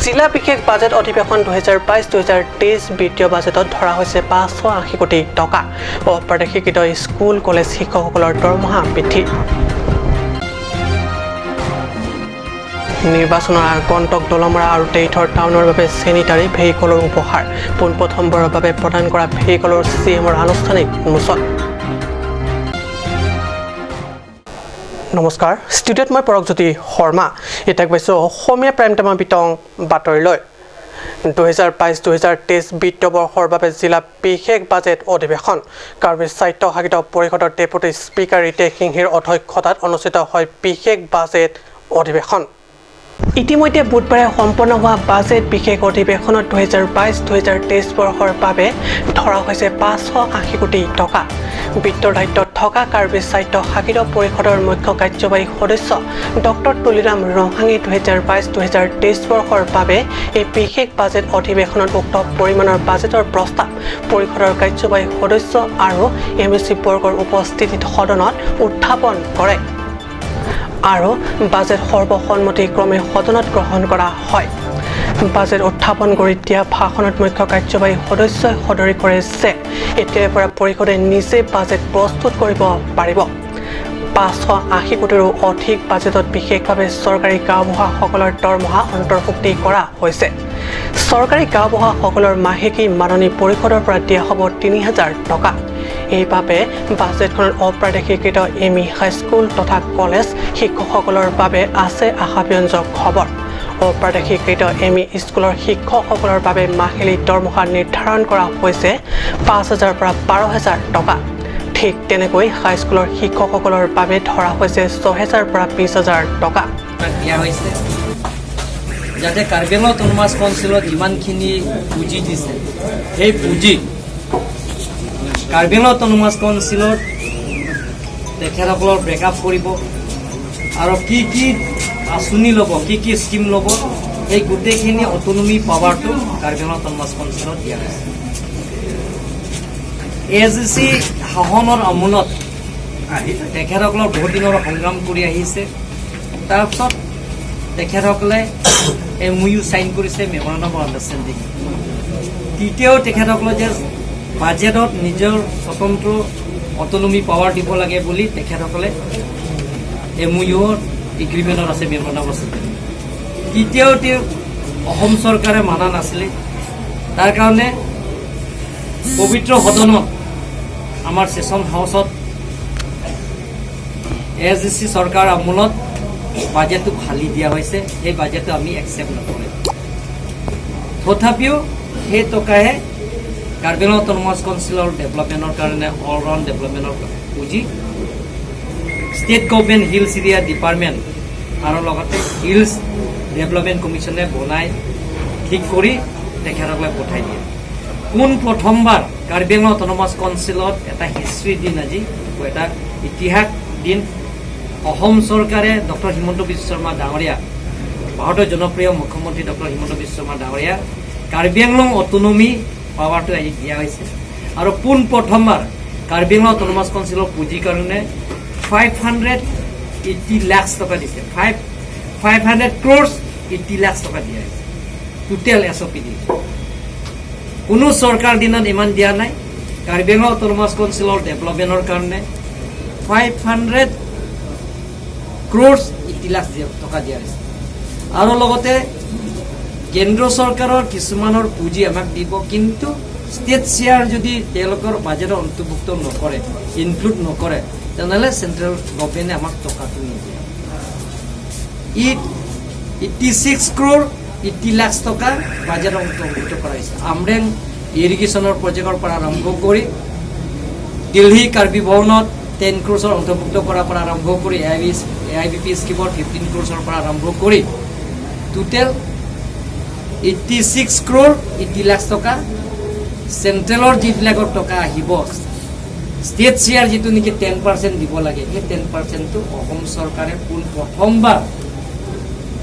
জিলা বিশেষ বাজেট অধিৱেশন 2022-2023। বিত্তীয় বাজেটত ধৰা হৈছে 580 কোটি টকা। অপ্ৰাদেশীকৃত স্কুল কলেজ শিক্ষকসকলৰ দৰমহা বৃদ্ধি। নিৰ্বাচনৰ আগন্তুক দলমৰা আৰু তেইথৰ টাউনৰ বাবে চেনিটাৰী ভেহিকলৰ উপহাৰ। পোনপ্ৰথমবাৰৰ বাবে প্ৰদান কৰা ভেহিকলৰ চি এমৰ আনুষ্ঠানিক উন্মোচন। নমস্কাৰ, ষ্টুডিঅ'ত মই পৰকজ্যোতি শৰ্মা। এতিয়া পাইছোঁ অসমীয়া প্ৰাইম টাইমৰ বিতং বাতৰিলৈ। 2022-2023 বিত্তীয় বৰ্ষৰ বাবে জিলা বিশেষ বাজেট অধিৱেশন। কাৰ্বি স্বায়ত্তশাসিত পৰিষদৰ ডেপুটি স্পীকাৰ ৰিতেশ সিংহীৰ অধ্যক্ষতাত অনুষ্ঠিত হয় বিশেষ বাজেট অধিৱেশন। ইতিমধ্যে বুধবাৰে সম্পন্ন হোৱা বাজেট বিশেষ অধিৱেশনত 2022-2023 বৰ্ষৰ বাবে ধৰা হৈছে 580 কোটি টকা। বিত্তৰ দায়িত্বত থকা কাৰ্বি স্বায়ত্তশাসিত পৰিষদৰ মুখ্য কাৰ্যবাহী সদস্য ডক্টৰ তুলিৰাম ৰংহাঙে 2022-2023 বৰ্ষৰ বাবে এই বিশেষ বাজেট অধিৱেশনত উক্ত পৰিমাণৰ বাজেটৰ প্ৰস্তাৱ পৰিষদৰ কাৰ্যবাহী সদস্য আৰু এম এ চি বৰ্গৰ উপস্থিতিত সদনত উত্থাপন কৰে আৰু বাজেট সৰ্বসন্মতিক্ৰমে সদনত গ্ৰহণ কৰা হয়। বাজেট উত্থাপন কৰি দিয়া ভাষণত মুখ্য কাৰ্যবাহী সদস্যই সদৰি কৰে যে এতিয়াৰে পৰা পৰিষদে নিজে বাজেট প্ৰস্তুত কৰিব পাৰিব। 580 কোটিৰো অধিক বাজেটত বিশেষভাৱে চৰকাৰী গাঁওবুঢ়াসকলৰ দৰমহা অন্তৰ্ভুক্তি কৰা হৈছে। চৰকাৰী গাঁওবুঢ়াসকলৰ মাহেকী মাননি পৰিষদৰ পৰা দিয়া হ'ব 3000 টকা। এইবাবে বাজেটখনত অপ্ৰাদেশীকৃত এম ই হাইস্কুল তথা কলেজ শিক্ষকসকলৰ বাবে আছে আশাব্যঞ্জক খবৰ। অপ্ৰাদেশীকৃত এম ই স্কুলৰ শিক্ষকসকলৰ বাবে মাহিলী দৰমহা নিৰ্ধাৰণ কৰা হৈছে 5000ৰ পৰা 12,000 টকা। ঠিক তেনেকৈ হাইস্কুলৰ শিক্ষকসকলৰ বাবে ধৰা হৈছে 6000ৰ পৰা 20,000 টকা। দিয়া হৈছে যাতে কাৰ্বি আংলং অট'নমাছ কাউন্সিলত যিমানখিনি পুঁজি দিছে, সেই পুঁজি কাৰ্বি আংলং অট'নমাছ কাউন্সিলত তেখেতসকলৰ ব্ৰেকআপ কৰিব আৰু কি কি আঁচনি ল'ব, কি কি স্কিম ল'ব, সেই গোটেইখিনি অট'নমি পাৱাৰটো কাৰ্বি আংলং অট'নমাছ কাউন্সিলত দিয়া হৈছে। এ জি চি শাসনৰ আমোলত তেখেতসকলৰ বহুত দিনৰ সংগ্ৰাম কৰি আহিছে। তাৰপিছত তেখেতসকলে এম ইউ চাইন কৰিছে, মেমৰেণ্ডাম অফ আণ্ডাৰষ্টেণ্ডিং। তেতিয়াও তেখেতসকলে যে বাজেটত নিজৰ স্বতন্ত্ৰ অট'নমি পাৱাৰ দিব লাগে বুলি তেখেতসকলে এম ইউৰ এগ্ৰিমেণ্টত আছে, মেমৰেণ্ডাম আছে। তেতিয়াও তেওঁ অসম চৰকাৰে মানা নাছিলে। তাৰ কাৰণে পবিত্ৰ সদনত, আমাৰ ছেছন হাউচত এ জি চি চৰকাৰ আমোলত বাজেটটো ফালি দিয়া হৈছে। সেই বাজেটটো আমি একচেপ্ট নকৰোঁ। তথাপিও সেই টকাহে কাৰ্বি আংলং অট'নমাছ কাউন্সিলৰ ডেভেলপমেণ্টৰ কাৰণে, অল ৰাউণ্ড ডেভেলপমেণ্টৰ পুঁজি state government hills area department আৰু লগতে হিলছ ডেভেলপমেণ্ট কমিশ্যনে বনাই ঠিক কৰি তেখেতসকলে পঠাই দিয়ে। পোন প্ৰথমবাৰ কাৰ্বি আংলং অট'নমাছ কাউন্সিলত এটা হিষ্ট্ৰী দিন আজি, এটা ইতিহাস দিন। অসম চৰকাৰে ডক্টৰ হিমন্ত বিশ্ব শৰ্মা ডাঙৰীয়া, ভাৰতৰ জনপ্ৰিয় মুখ্যমন্ত্ৰী ডক্টৰ হিমন্ত বিশ্ব শৰ্মা ডাঙৰীয়া, কাৰ্বি আংলং অট'নমি পাৱাৰটো আজি দিয়া হৈছে আৰু পোন প্ৰথমবাৰ কাৰ্বি আংলং অট'নমাছ কাউন্সিলৰ পুঁজিৰ কাৰণে 580 লাখছ টকা দিছে। 500 crores 80 lakhs টকা দিয়া হৈছে টোটেল এছ অ' পি দি। কোনো চৰকাৰ দিনত ইমান দিয়া নাই। কাৰ্বি আংলং অট'নমাছ কাউন্সিলৰ ডেভেলপমেণ্টৰ কাৰণে 500 crores 80 lakhs টকা দিয়া হৈছে। আৰু লগতে কেন্দ্ৰ চৰকাৰৰ কিছুমানৰ পুঁজি আমাক দিব, কিন্তু ষ্টেট শ্বেয়াৰ যদি তেওঁলোকৰ বাজেটত অন্তৰ্ভুক্ত নকৰে, ইনক্লুড নকৰে, তেনেহ'লে চেণ্ট্ৰেল গভমেণ্টে আমাক টকাটো নিদিয়ে। ই 86 crore 80 lakhs টকা বাজেটত অন্তৰ্ভুক্ত কৰা হৈছে। আমৰেং ইৰিগেশ্যনৰ প্ৰজেক্টৰ পৰা আৰম্ভ কৰি দিল্লী কাৰ্বি ভৱনত 10 ক্ৰ'ৰ্ছৰ অন্তৰ্ভুক্ত কৰাৰ পৰা আৰম্ভ কৰি এ I B P স্কীমৰ 15 ক্ৰ'ৰ্ছৰ পৰা আৰম্ভ কৰি total 86 crore 80 lakhs টকা চেণ্ট্ৰেলৰ যিবিলাকৰ টকা আহিব, ষ্টেট শ্বেয়াৰ যিটো নেকি 10% দিব লাগে, সেই 10%টো অসম চৰকাৰে পোন প্ৰথমবাৰ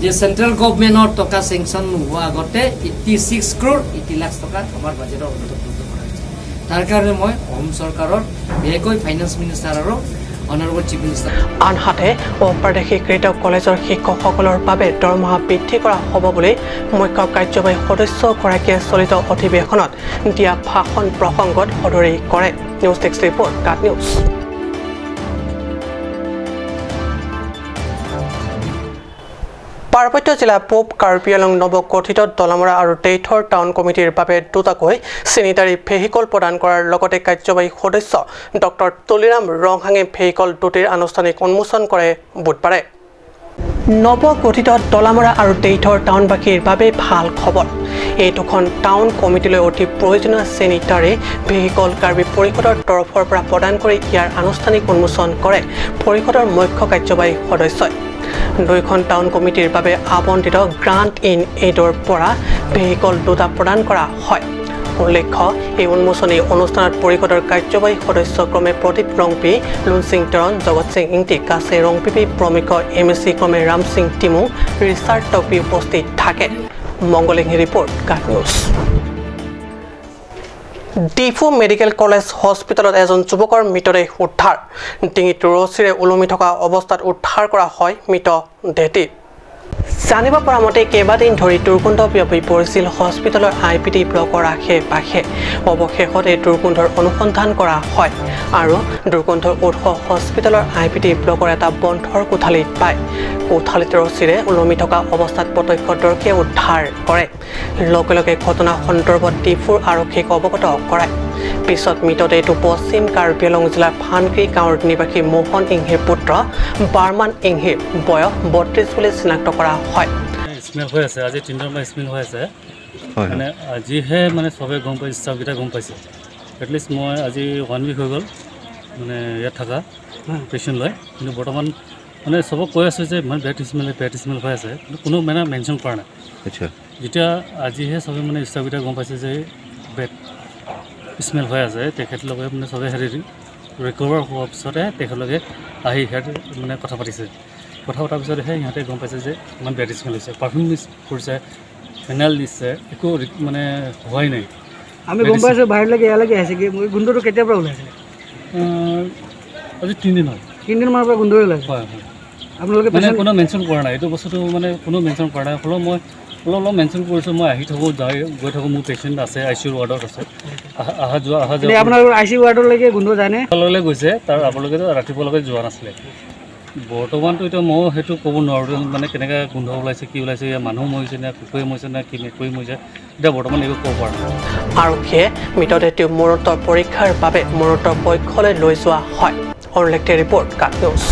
যে চেণ্ট্ৰেল গভমেণ্টৰ টকা চেংচন নোহোৱা আগতে 86 crore 80 lakhs টকা আমাৰ বাজেটৰ অন্তৰ্ভুক্ত কৰা হৈছে। তাৰ কাৰণে মই অসম চৰকাৰৰ, বিশেষকৈ ফাইনেন্স মিনিষ্টাৰ আৰু অনাৰেবল চিফ মিনিষ্টাৰ। আনহাতে অপ্ৰাদেশীকৃত কলেজৰ শিক্ষকসকলৰ বাবে দৰমহা বৃদ্ধি কৰা হ'ব বুলি মুখ্য কাৰ্যবাহী সদস্যগৰাকীয়ে চলিত অধিৱেশনত দিয়া ভাষণ প্ৰসংগত সদৰি কৰে। News desk report, Ghat news. পাৰ্বত্য জিলা পূব কাৰ্বি আংলং নৱগঠিত দলামৰা আৰু দেইথৰ টাউন কমিটিৰ বাবে দুটাকৈ চেনিটাৰী ভেহিকল প্ৰদান কৰাৰ লগতে কাৰ্যবাহী সদস্য ডক্টৰ তুলিৰাম ৰংহাঙে ভেহিকল দুটিৰ আনুষ্ঠানিক উন্মোচন কৰে বুধবাৰে। নৱগঠিত দলামৰা আৰু দেইথৰ টাউনবাসীৰ বাবে ভাল খবৰ। এই দুখন টাউন কমিটিলৈ অতি প্ৰয়োজনীয় চেনিটাৰী ভেহিকল কাৰ্বি পৰিষদৰ তৰফৰ পৰা প্ৰদান কৰি ইয়াৰ আনুষ্ঠানিক উন্মোচন কৰে পৰিষদৰ মুখ্য কাৰ্যবাহী সদস্যই। দুয়োখন টাউন কমিটিৰ বাবে আবণ্টিত গ্ৰাণ্ট ইন এইডৰ পৰা ভেহিকল দুটা প্ৰদান কৰা হয়। উল্লেখ্য, এই উন্মোচনী অনুষ্ঠানত পৰিষদৰ কাৰ্যবাহী সদস্য ক্ৰমে প্ৰদীপ ৰংপি, লুনসিং তেৰণ, জগত সিং ইংতি, কাছে ৰংপিপি প্ৰমুখ এম এ চি ক্ৰমে ৰামসিং টিমুং, ৰিচাৰ্ড টকবি উপস্থিত থাকে। মংগলিংহি report, Ghat news. Diphu medical college হস্পিটেলত এজন যুৱকৰ মৃতদেহ উদ্ধাৰ। ডিঙিত ৰছীৰে ওলমি থকা অৱস্থাত উদ্ধাৰ কৰা হয় মৃতদেহটি। জানিব পৰা মতে কেইবাদিন ধৰি দুৰ্গন্ধ বিয়পি পৰিছিল হস্পিটেলৰ আই পি ডি ব্লকৰ আশে পাশে। অৱশেষত এই দুৰ্গন্ধৰ অনুসন্ধান কৰা হয় আৰু দুৰ্গন্ধৰ উৎস হস্পিটেলৰ আই পি ডি ব্লকৰ এটা বন্ধৰ কোঠালিত পায়। কোঠালিত ৰছীৰে ওলমি থকা অৱস্থাত প্ৰত্যক্ষদৰ্শীয়ে উদ্ধাৰ কৰে। লগে লগে ঘটনা সন্দৰ্ভত ডিফুৰ আৰক্ষীক অৱগত কৰায়। পিছত মৃতদেহটো পশ্চিম কাৰ্বি আংলং জিলাৰ ফানক্ৰী গাঁৱৰ নিবাসী মোহন ইংহিৰ পুত্ৰ বাৰ্মান ইংহিৰ বয়স 32 বুলি চিনাক্ত কৰা হয়। স্মেল হৈ আছে, আজি তিনিদিনৰ স্মেল হৈ আছে। মানে আজিহে মানে চবে গম পাইছে, ষ্টাফকেইটা গম পাইছে। এটলিষ্ট মই আজি 1 উইক হৈ গ'ল মানে ইয়াত থকা পেচেণ্ট লৈ, কিন্তু বৰ্তমান মানে চবক কৈ আছোঁ যে ইমান বেড স্মেল হৈ আছে, কিন্তু কোনো মানে মেনশ্যন কৰা নাই। যেতিয়া আজিহে চবে মানে ষ্টাফকেইটা গম পাইছে যে বেড স্মেল হৈ আছে, তেখেতলোকে মানে চবে হেৰি ৰিকভাৰ হোৱাৰ পিছতহে তেখেতলোকে আহি সিহঁতে মানে কথা পাতিছে। কথা পতাৰ পিছতহে সিহঁতে গম পাইছে যে ইমান বেড স্মেল হৈছে, পাৰফিউম ইউজ কৰিছে, ফেনাইল দিছে, একো মানে হোৱাই নাই। আমি গম পাইছোঁ বাহিৰলৈকে ইয়ালৈকে আহিছে কি গোন্ধটো কেতিয়াৰ পৰা ওলাইছিলে? আজি 3 দিন হ'ল। 3 দিনমানৰ পৰা গোন্ধ ওলাইছে? হয় হয়। আপোনালোকে মানে কোনো মেনশ্যন কৰা নাই এইটো বস্তুটো, মানে কোনো মেনশ্যন কৰা নাই। হ'লেও মই অলপ অলপ মেনশ্যন কৰিছোঁ, মই আহি থাকোঁ, যাই গৈ থাকোঁ, মোৰ পেচেণ্ট আছে, I C U ৱাৰ্ডত আছে, অহা যোৱা অহা যোৱা। আপোনালোকৰ I C U ৱাৰ্ডলৈকে গোন্ধ যায়নে? লগে গৈছে, তাৰ আপোনালোকে ৰাতিপুৱালৈকে যোৱা নাছিলে। বৰ্তমানতো এতিয়া ময়ো সেইটো ক'ব নোৱাৰোঁ, মানে কেনেকৈ গোন্ধ ওলাইছে, কি ওলাইছে, ইয়াৰ মানুহ মৰিছে নে কুকুৰে মৰিছে নে কি মেকুৰী মৰিছে, এতিয়া বৰ্তমান একো ক'ব পৰা নাই। আৰক্ষীয়ে মৃতদেহটো মৰণোত্তৰ পৰীক্ষাৰ বাবে মৰণোত্তৰ পক্ষলৈ লৈ যোৱা হয়। অৰুণলেখে ৰিপৰ্ট, কাট নিউজ।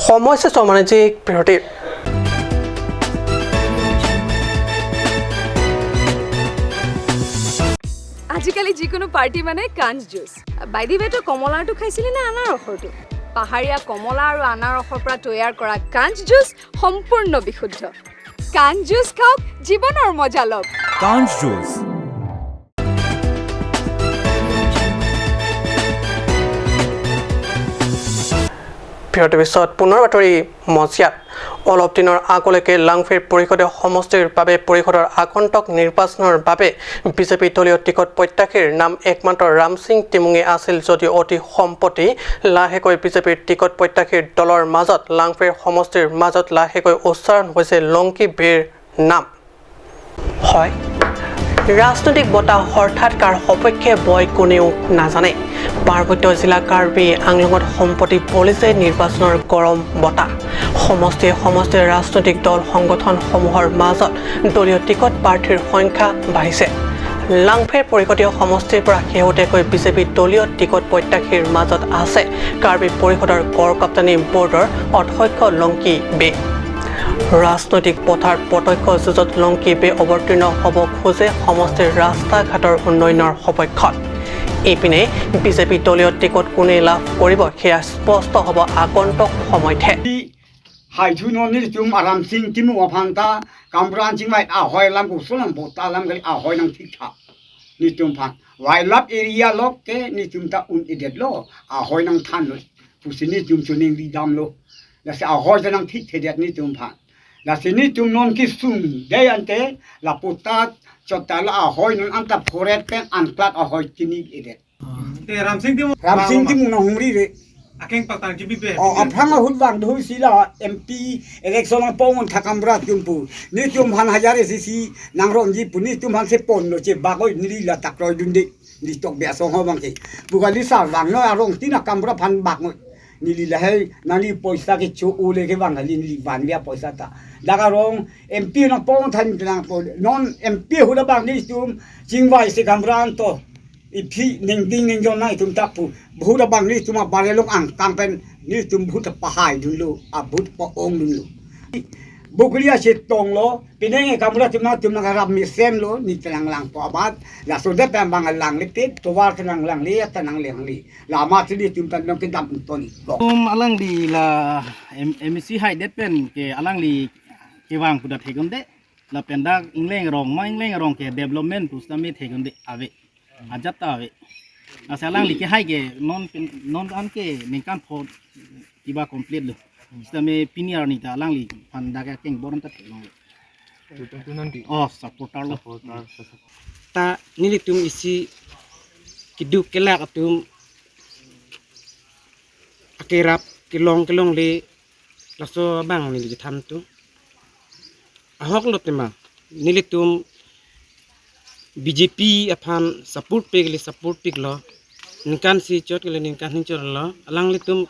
সমস্যা বাণিজ্যিক বিৰতি। আজিকালি যিকোনো পাৰ্টি মানে কাঞ্চ জুচ। বাই the ৱে, তই কমলাৰটো খাইছিলি নে আনাৰসৰটো? পাহাৰীয়া কমলা আৰু আনাৰসৰ পৰা তৈয়াৰ কৰা কাঞ্চ জুচ সম্পূৰ্ণ বিশুদ্ধ। কাঞ্চ জুচ খাওক, জীৱনৰ মজা লওক। কাঞ্চ জুচ। বিৰতিৰ পিছত পুনৰ বাতৰি মজিয়াত। অলপ দিনৰ আগলৈকে লাংফেৰ পৰিষদীয় সমষ্টিৰ বাবে পৰিষদৰ আগন্তুক নিৰ্বাচনৰ বাবে বিজেপি দলীয় টিকট প্ৰত্যাশীৰ নাম একমাত্ৰ ৰামসিং টিমুঙে আছিল যদিও অতি সম্প্ৰতি লাহেকৈ বিজেপিৰ টিকট প্ৰত্যাশীৰ দলৰ মাজত লাংফেৰ সমষ্টিৰ মাজত লাহেকৈ উচ্চাৰণ হৈছে লংকি বেৰ নাম। হয়, ৰাজনৈতিক বতাহ হঠাৎ কাৰ সপক্ষে বয় কোনেও নাজানে। পাৰ্বত্য জিলা কাৰ্বি আংলঙত সম্প্ৰতি বলিছে নিৰ্বাচনৰ গৰম বতাহ। সমষ্টিয়ে সমষ্টিৰ ৰাজনৈতিক দল সংগঠনসমূহৰ মাজত দলীয় টিকট প্ৰাৰ্থীৰ সংখ্যা বাঢ়িছে। লাংফেৰ পৰিষদীয় সমষ্টিৰ পৰা শেহতীয়াকৈ বিজেপি দলীয় টিকট প্ৰত্যাশীৰ মাজত আছে কাৰ্বি পৰিষদৰ গড়কাপ্তানি বৰ্ডৰ অধ্যক্ষ লংকি বে। ৰাজনৈতিক পথাৰ প্ৰত্যক্ষ যুঁজত লংকি বে অৱতীৰ্ণ হ'ব খোজে সমষ্টিৰ ৰাস্তা ঘাটৰ উন্নয়নৰ সপক্ষত। ইপিনে বিজেপি দলীয় টিকট কোনে লাভ কৰিব সেয়া স্পষ্ট হ'ব আগন্তুক সময়তহে। Chotala ahoy nun anta phoret pen anklat ahoy tini ide Ramsing ti muna hungri re akeng patang jibi be o aphanga hut bang dhu sila MP election ang pong thakambra tumpu ni tum han hajar SC nangrom ji puni tum han se pon no che bagoi ni la takroi dunde ni tok be so ho bang ke bugali sa bang no arong tina kambra phan bak ni li la he nani poisa ke chu ole ke bang li li ban bia poisa ta dagarong MP nang pong than nang po non MP hula bang ni tum jingwai se kambran to ipi ning ding ning jon nai tum tapu bhuda bang ni tum barelong ang kangpen ni tum bhut pahai dun lu a bhut pa ong dun lu bukulia se tong lo pinenge kamra tum na tum na rap mi sem lo ni tlang lang po abad la so de pam bang lang le pit to war tlang lang le tanang leng li la ma ti tum tan nong ke dam ton tum alang di la MEC hai det pen ke alang li ke wang puda thegon de la penda ingleng rong ma ingleng rong ke development pustami thegon de ave ajata ave asalang li ke hai ke non non an ke ningkan pho kiba complete lo stame piniar ni ta alang li phanda ka keng boron ta thegong oh supporter lo ta nili tum isi kidu kela tum akirap kilong kilong li laso bang nili tham tu ahok lo tema nili tum BJP aphan support pegli support piglo ningkan si chot kele ningkan hin chot lo alang li tum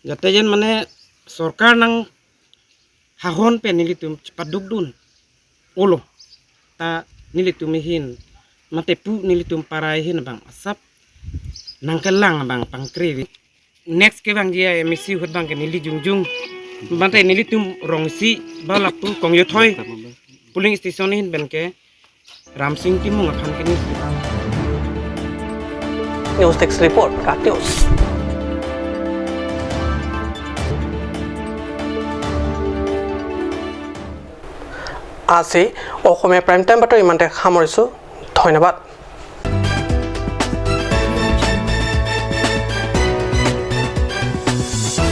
jate jen mane sarkar nang hahon pe nili tum paduk dun olo ta nili tum hin mate pu nili tum parai hin bang asap nang kelang bang pangkri next ke bang jia MEC hut bang ke nili jungjung bante nili tum rongsi bala pu kong yo thoi polling station hin ben ke Ramsing Timung aphan ke news desk report Ghat news. আজি অসমীয়া prime time বাতৰি ইমানতে সামৰিছোঁ, ধন্যবাদ।